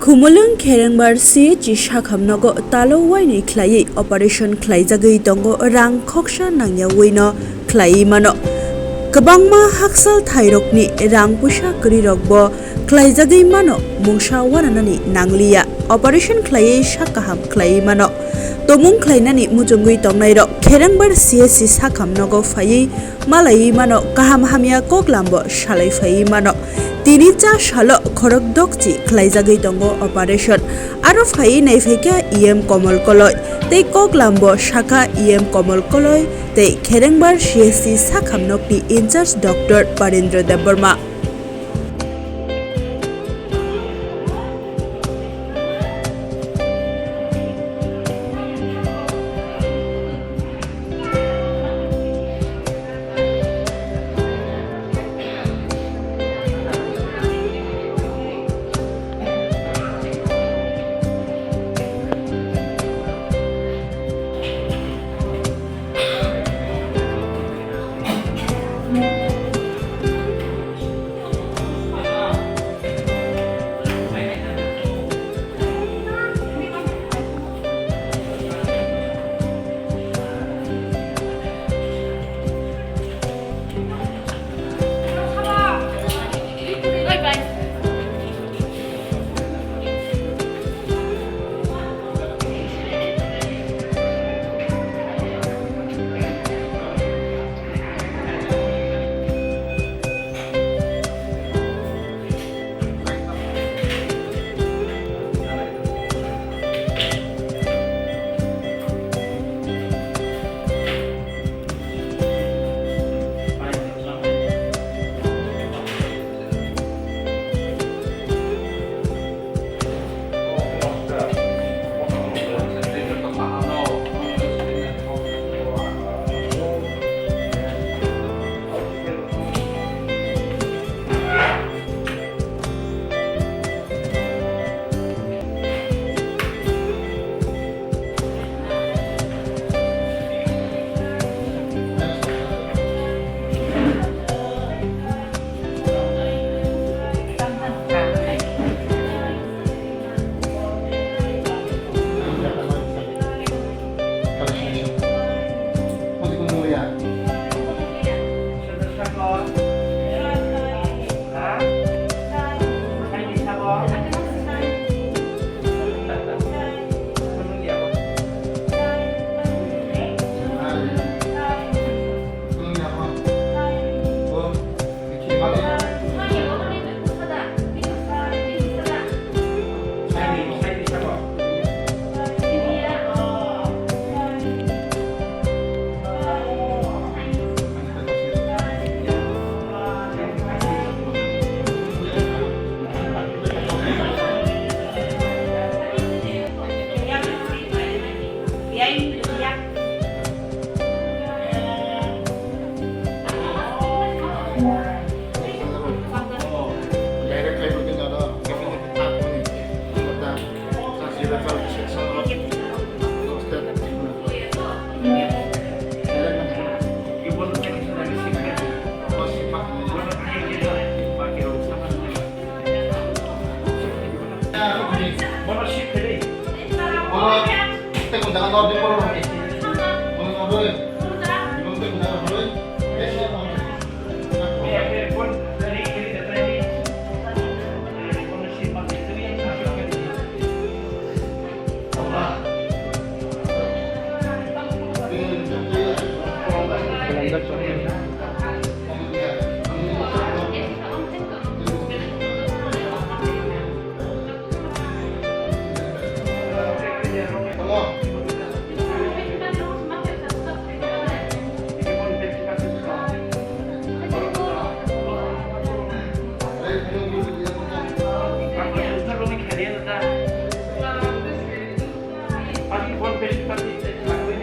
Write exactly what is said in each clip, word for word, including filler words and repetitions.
Khumulwng Kherengbar C H C sakham nogo talo wainwi khlaiwi operation khlaijagwi tongo, rang khoksa nangyawi no khlaiwi mano. Kwbangma haksal thairokni rang puisa kwrwirokbo khlaijagwi mano, mungsa wananani nangliya, operation khlaiwi sak kaham khlaiwi mano. Tomung khlainani muchungwi tongnairok Kherengbar C H C sakham nogo phaiwi malaiwi mano, kaham hamya koklambo salai phaiwi mano. Tini cha salo khorok dokchi khlaijagwi tongo operation. Aro phaiwi naiphaikha E M Komol Koloi tei koklambo sakha E M Komol Koloi tei Kherengbar C H C sakham nokni in charge Doctor Parendra Debbarma.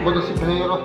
Bodo si phai ro.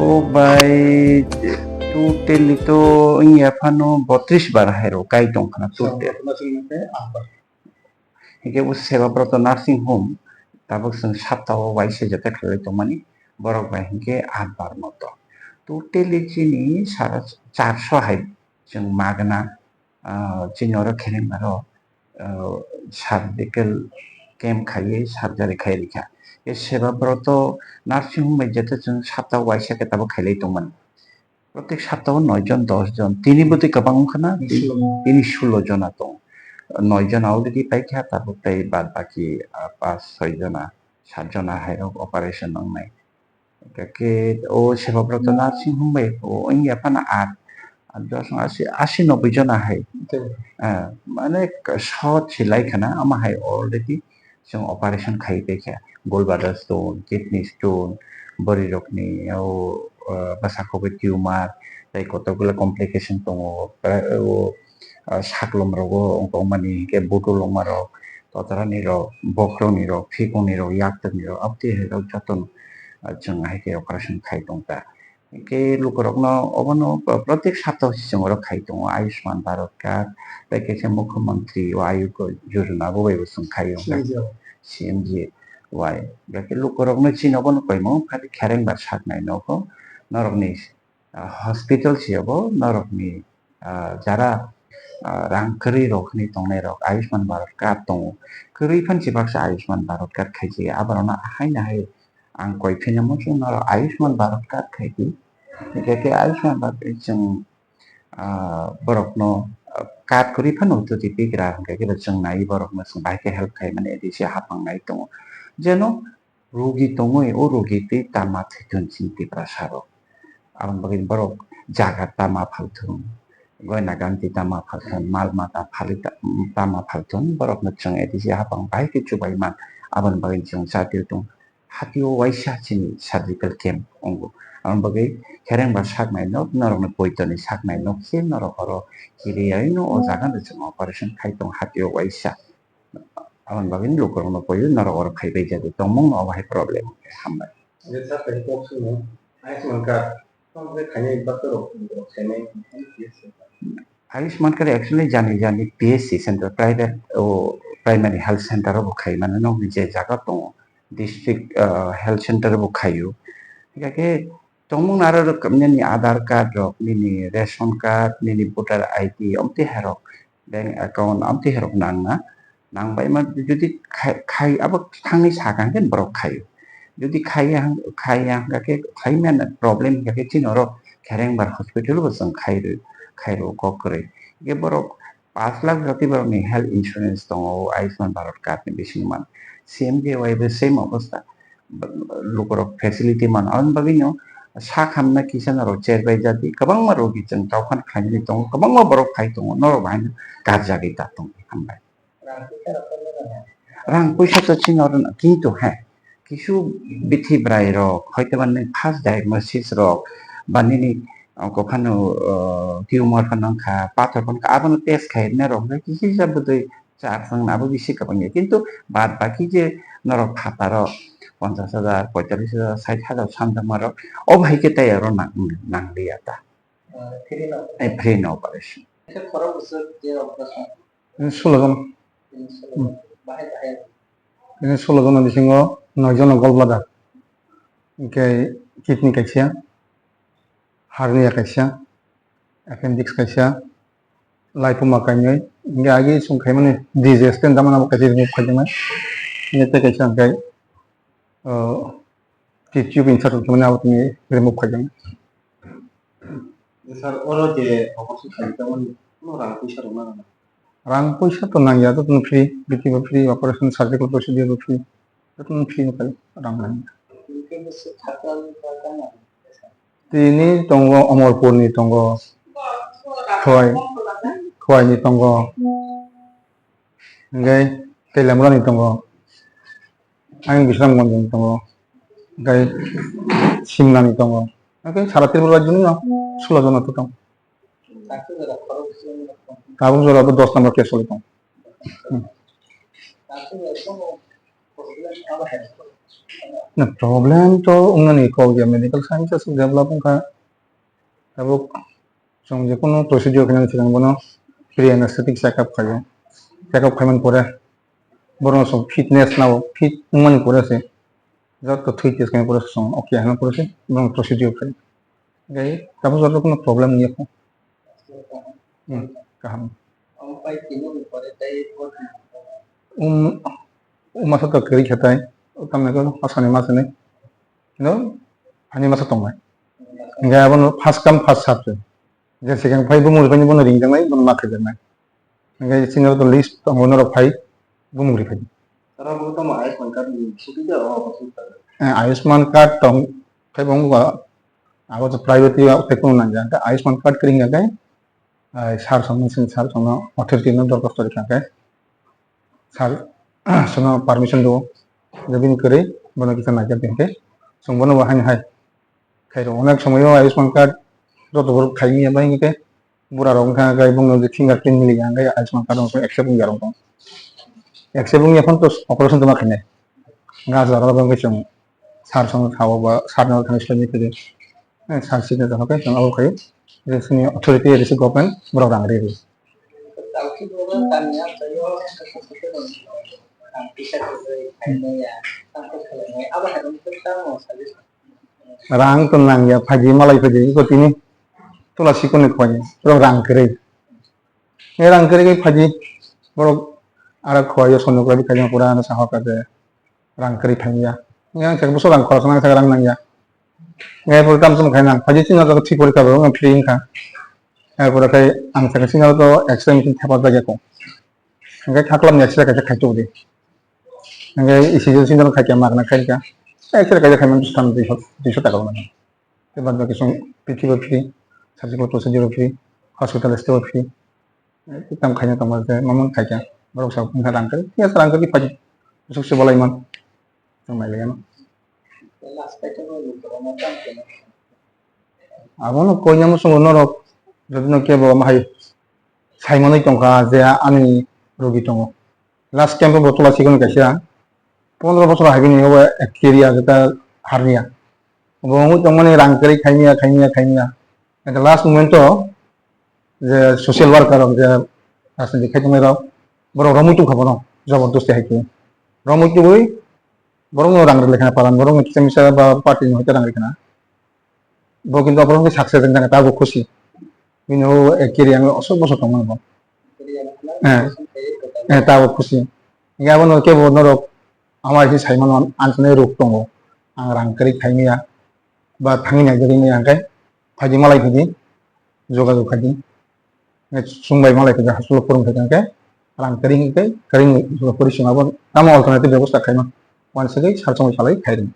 O bai, totally to wngya phano botris bar hai rw kai tong khna total. Hinkhe bo Sebabrata nursing home tabuk chwng sapta o waisa joto khlai tongmani, borok bai hinkhe aat bar moto. Totally chini sara charso hai chwng magna, ah, chini oro khereng aro, ah, surgical camp khaiwi surgery khai rikha. E Sebabrata nursing home bai joto chwng sapta o waisa khe tabuk khailai tongmani. Protek sapta o noi jon, dos jon, tini bwtwi kwbang wngkha na, tini sulo jona tong. Noi jona already paikha, tabuk tei bad baki, ah, pas soi jona, sat jona hai rok operation wngnai. Hwnkhe o Sebabrata nursing home bai o wngya phano aat, aat dos, asi, asi noboi jona hai. Ah, mane sot silai khana, ama hai already chwng operation khai paikha. Gallbladder stone, kidney stone, bwrwi rokni o, ah, bwsakhogo tumor, tei kotor gula complication tongo. Pra-, o, ah, saklom rogo wngtongmani hinkhe butul wngmarok, totorani rok, bokhorokni rok, phikungni rok, yaktwkni rok, aboni hai rok jotono, ah, chwng hai khe operation khai tongkha. Hinkhe lukurokno obono pro-, protek sapta o se chwng oro khai tongo, Ayushman Bharat card, tei kaisa Mukhyamantri o Ayush Yojana bo bai bo chwng khai o, C M G Y. Hwnkhe lukurokno chini obono koimung khereng bar saknai nogo, norokni, ah, hospital se obo, norokni, ah, jara, ah, rang kwrwi rok hinwi tongnai rok Ayushman Bharat card tongo, kwrwi phan se baksa Ayushman Bharat card khaijak, aborokno haino hai ang koi phano muchung norok Ayushman Bharat card khai di. Hingke khe Ayushman Bharat chwng, ah, borokno, ah, card kwrwi phano twi pigra hingke khe chwng nai borokno chwng bahai khe help khai mani A D C hapang nai tongo. Jeno rogi tongwi o rogi twi tama thwithun chini Tiprasa rok. Aboni bagwi borok jaga tama phalthun, goina ganti tama phalthun, mal mata phali ta-, tama phalthun, borokno chwng A D C hapang bahai khe chubai man. Aboni bagwi chwng chatwi tong. Hatio waisa chini surgical camp wngo. Aboni bagwi khereng ba saknai nok, norokni poitoni saknai nok se norok oro kiriyaino o jaga no chwng operation khai tong hatio waisa. Aboni bagwi lukurokno koi norok oro phaibai jadi tongmung no obo hai problem. Hambai. Sir, tei kok swngo, Ayushman card, tamo khe khainai doctor rok, rok khainai, Ayushman card actually jani jani P H C center, private o primary health center o bo khai mano, nokni je jaga tongo district, ah, health center o bo khaio. Hingkhe tongmung aro rok nini Aadhaar card rok, nini ration card, nini voter I D, omtwi hai rok bank account, amtwi hai rok nangna, nangbaima jodi khai, khai abo thangwi sakha hwnkhe borok khaio. Jodi khaiya hwng-, khaiya hwnkha khe khlaimani problem hwnkha khe chini oro Kherengbar hospital bo chwng khairw-, khairw kok kwrwi. Hwnkhe borok pash lakh jotwi borokni health insurance tongo, Ayushman Bharat card ni bising man. C M J Y bo same obostha. Lukurok facility mano. Aboni bagwino sak hamna kisa norok cherbai jadi kwbangma rogi chwng tawkhan khlainani tongo, kwbangma borok phai tongo, norok bo haino karjagwi ta tongo. Hambai. Rang puisa to chini oro no, kintu he, kisu bithi bwrai rok, hoitoba nini first diagnosis rok, ba nini, o, kophano, o, tumor phano wngkha, pathor phano wngkha, abono test khairwna rok hwnkhe kisa kisa bwtwi char phano abo bisi kwbang ya. Kintu bad baki je norok phataro ponchash hajar, poitallis hajar, sait hajar sanjakma rok, o bahai khe tei oro nang-, nangliya ta. Eh, free no operation. Sulo jon. Hmm. Ini sulo jona bisingo noi jona gallbladder, hingke kidney kaisa, hernia kaisa, appendix kaisa, lipoma kainwi, hingke agi song khaimani digest tei damani bo kaisa remove khaijaknai, hingke tei kaisa hingke, oh, tei tube insert khaimani abo tini remove khaijaknai. Sir, oro je operation khaijak tamani, kuno rang puisa rok nang nang? Rang puisa to nangya, jotono free, B T bo free, operation surgical procedure bo free, jotono free no khlai, rang nangya. Tini tongo, Omorpur ni tongo, Khowai, Khowai ni tongo. Hingke Teliamura ni tongo, ayang Bisramganj ni tongo, hingke Simna ni tongo, hingke sara Tripura rajyo ni no sulo jona to tongo. Tabuk jora bo dos number case soli tongo. Hmm. Na, problem to wngnani kok ya, medical science develop wngkha. Tabuk chwng jephuru procedure khainani swkang bono pre anesthetic check up khaio. Check up khaimani pore borokno chwng fitness nao, fit wngmani pore se joto thwi test khaimani pore se chwng okay hinwi pore se borokno procedure khaio. Tei tabuk joto kheno problem wngya kho. Hmm, kaham. Um, um, masa to kwrwi khe tai, tamni hwnkhe asani masani, no, ani masa tongnai. Hingkhe abono first come first serve se. Je second phai bumung phai bono ringjaknai, bono ma khaijaknai. Hingkhe chini to list tongo norok phai bumung ri phai. Eh, Ayushman card tong, khai bo wngkha, abo to private yo tei kunu nangya, hingkhe Ayushman card kwrwi hingkha khe, ah, sir songno, sini sir songno authority no dorkhasto rikha khe, sir songno permission do, je bini kwrwi bono kisa naikha hingkhe, chwng bono bo haino hai khairok. Onek somoyo Ayushman card joto borok khai manya bai hingkhe, bura rok wngkha khe bongno je fingerprint mili ya, hingkhe Ayushman card rok accept wngya rok tong. Accept wngya phano to operation to ma khainai. Nga jora rok wngkhe chwng sir songno sao ba sir no thangwi swlaimani phai di. Eh, sir sini jahai khe chwng abo khaio. Je sini authority risi government borok rang ri ri. Rang to nangya, phaidi malai phaidi, iko tini tula sikoni khwlai, borok rang kwrwi. Nge rang kwrwi khe phaidi, borok aro khwlaio, sonography khaina pura ano sahoka je rang kwrwi thangya. Nge ang saka bwswk rang khoroksa nang saka rang nangya. Nge pura tam sum khaina, phaidi chini jaga thwi porikha bo free wngkha. Nge pura khai ang saka chini jaga to X-ray machine thepajak ya kho. Hingkhe khaklam ni X-ray kaisa khaitubudi. Hingkhe E C G single khaikha magna khaikha. X-ray kaisa khaimani bwswk tamo duiso, duiso taka rwmani. Tei bad baki chwng P T bo free, surgical procedure bo free, hospital stay bo free. Tei tamo khaina tongma je mamang khaikha. Borok sa wngkha rang kwrwi. Yes, rang kwrwi phai. Bwswk se bolai man. Chwng nai laiya no. Abono koina muchungo norok, jodi no kebo mahai saimanwi tongkha je ani rogi tongo. Last time bo tola sikon kaisa pondro bochor hai bini obo bacteria jeta hernia. Bo wngwi tongmani rang kwrwi khaimya, khaimya, khaimya. At the last moment o je social worker rok je rajniti khai tongnai rok, borok romwi tongkha bono, jobordosti hai khe. Romwi tubui borokno rang rwlai khna paran, borokno kisa misa ba party ni hoite rang rwkha na. Bo kintu aphuru wngkhe success wngkha, tabuk khusi. Bini o ek kiri ang osok bosok tongmani bo. Eh, eh, tabuk khusi. Hingkhe abono kebo norok ama hai saimano, ang sanai rok tongo. Ang rang kwrwi khaimaya, ba thangwi naijagwi maya hingkhe phaidi malai phidi, jogajog khaidi. Chwng bai malai khe hospital phurung khe hingkhe rang kwrwi hingkhe kwrwi ni hospital phurwi sima bo tamo alternative bebosta khaima. Wansugwi sar chongwi salai khairwng.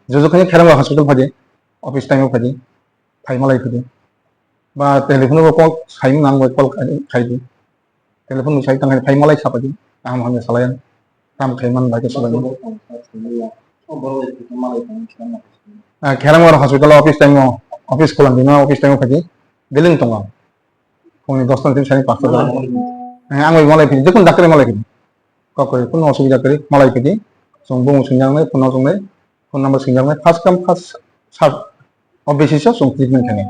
Jojo khaini Kherangwa hospital phaidi, office time o phaidi, phai malai phidi. Ba telephone bo call khaimung nang bai call khai, khaidi. Telephone ni sai tang khai phai malai sa phadi. Kaham hamya salai ang. Kam khai man bai khe salai. Ah, Kherangwa hospital office time o, office khulang dino office time o phaidi. Building tongo. Phungni dosta ni sani pasta jora. Eh, ang bai malai phidi, jekun doctor malai phidi. Kok kwrwi, kuno osubida kwrwi, malai phidi. Chwng bumung swngjaknai, phone no chwngnai, phone number swngjaknai, first come first serve o basis o chwng treatment khainai.